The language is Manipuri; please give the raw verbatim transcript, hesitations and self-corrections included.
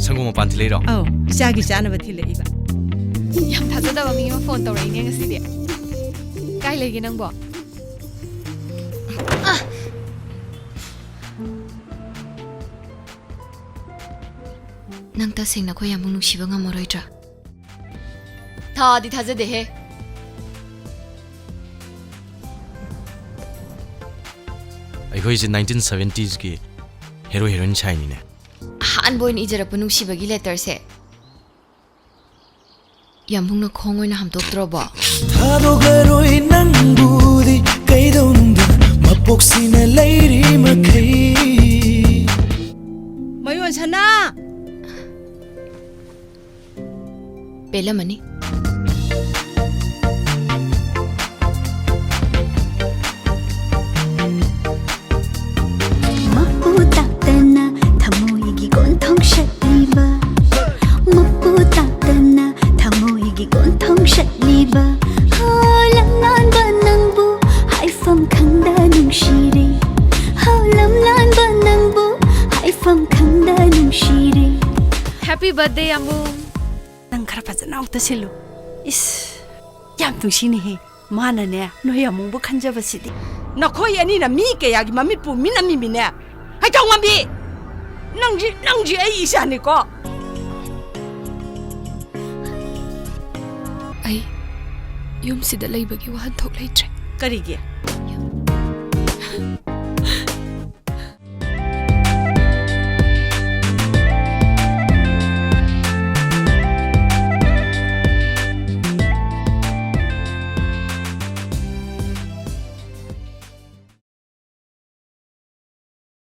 ꯁꯪꯒꯣꯝ ꯃꯄꯥꯟ ꯊꯤꯜꯂꯛꯏꯔꯣ? ꯑꯧ, ꯏꯆꯥꯒꯤ ꯆꯥꯅꯕ ꯊꯤꯜꯂꯛꯏꯕ꯫ ꯌꯥꯝ ꯊꯥꯖꯗꯕ ꯃꯤ ꯑꯃ ꯐꯣꯟ ꯇꯧꯔꯛꯏꯅꯦ ꯉꯁꯤꯗꯤ꯫ ꯀꯥꯏ ꯂꯩꯒꯦ ꯅꯪꯕꯣ? ꯅꯪ ꯇꯁꯦꯡꯅ ꯑꯩꯈꯣꯏ ꯌꯥꯝꯕꯨꯡ ꯅꯨꯡꯁꯤꯕ ꯉꯝꯃꯔꯣꯏꯗ꯭ꯔꯥ? ꯊꯥꯗꯤ ꯊꯥꯖꯗꯦꯍꯦ꯫ ꯑꯩꯈꯣꯏꯁꯦ ꯅꯥꯏꯟꯇꯤꯟ ꯁꯚꯦꯟꯇꯤꯁꯀꯤ ꯍꯦꯔꯣ ꯍꯦꯔꯣꯏꯟ ꯁꯥꯏꯅꯤꯅꯦ꯫ ꯑꯍꯥꯟꯕ ꯑꯣꯏꯅ ꯏꯖꯔꯛꯄ ꯅꯨꯡꯁꯤꯕꯒꯤ ꯂꯦꯇꯔꯁꯦ ꯌꯥꯝꯕꯨꯡꯅ ꯈꯣꯡ ꯑꯣꯏꯅ ꯍꯥꯝꯗꯣꯛꯇ꯭ꯔꯣꯕꯣ? ꯊꯥꯗꯣꯛꯂꯔꯣꯏ ꯅꯪꯕꯨꯗꯤ ꯀꯩꯗꯧꯅꯨꯡꯗ ꯃꯄꯣꯛꯁꯤꯅ ꯂꯩꯔꯤ ꯃꯈꯩ꯫ ꯃꯌꯣꯟ ꯁꯅꯥ! ꯄꯦꯜꯂꯝꯃꯅꯤ꯫ ꯃꯄꯨ ꯇꯥꯛꯇꯅ ꯊꯃꯣꯏꯒꯤ ꯀꯣꯟꯊꯣꯡ ꯁꯠꯂꯤꯕ, ꯃꯄꯨ ꯇꯥꯛꯇꯅ ꯊꯃꯣꯏꯒꯤ ꯀꯣꯟꯊꯣꯡ ꯁꯠꯂꯤꯕ꯫ ꯍꯣ, ꯂꯝꯉꯥꯟꯕ ꯅꯪꯕꯨ ꯍꯥꯏꯐꯝ ꯈꯪꯗ ꯅꯨꯡꯁꯤꯔꯦ꯫ ꯍꯣ, ꯂꯝꯉꯥꯟꯕ ꯅꯪꯕꯨ ꯍꯥꯏꯐꯝ ꯈꯪꯗ ꯅꯨꯡꯁꯤꯔꯦ꯫ Happy birthday ꯌꯥꯝꯕꯨꯡ꯫ ꯅꯪ ꯈꯔ ꯐꯖꯅ ꯑꯃꯨꯛꯇ ꯁꯤꯜꯂꯨ꯫ ꯏꯁ, ꯌꯥꯝ ꯅꯨꯡꯁꯤꯅꯦꯍꯦ꯫ ꯃꯥꯅꯅꯦ, ꯅꯣꯏ ꯑꯃꯨꯛꯕꯨ ꯈꯟꯖꯕꯁꯤꯗꯤ꯫ ꯅꯈꯣꯏ ꯑꯅꯤꯅ ꯃꯤ ꯀꯌꯥꯒꯤ ꯃꯃꯤꯠꯄꯨ ꯃꯤꯠ ꯅꯝꯃꯤꯃꯤꯅꯦ꯫ ꯍꯩꯊꯧ ꯉꯝꯕꯤ! ꯅꯪꯁꯤ, ꯅꯪꯁꯤ ꯑꯩ ꯏꯆꯥꯅꯤꯀꯣ꯫ ꯑꯩ ꯌꯨꯝꯁꯤꯗ ꯂꯩꯕꯒꯤ ꯋꯥꯍꯟꯊꯣꯛ ꯂꯩꯇ꯭ꯔꯦ꯫ ꯀꯔꯤꯒꯤ?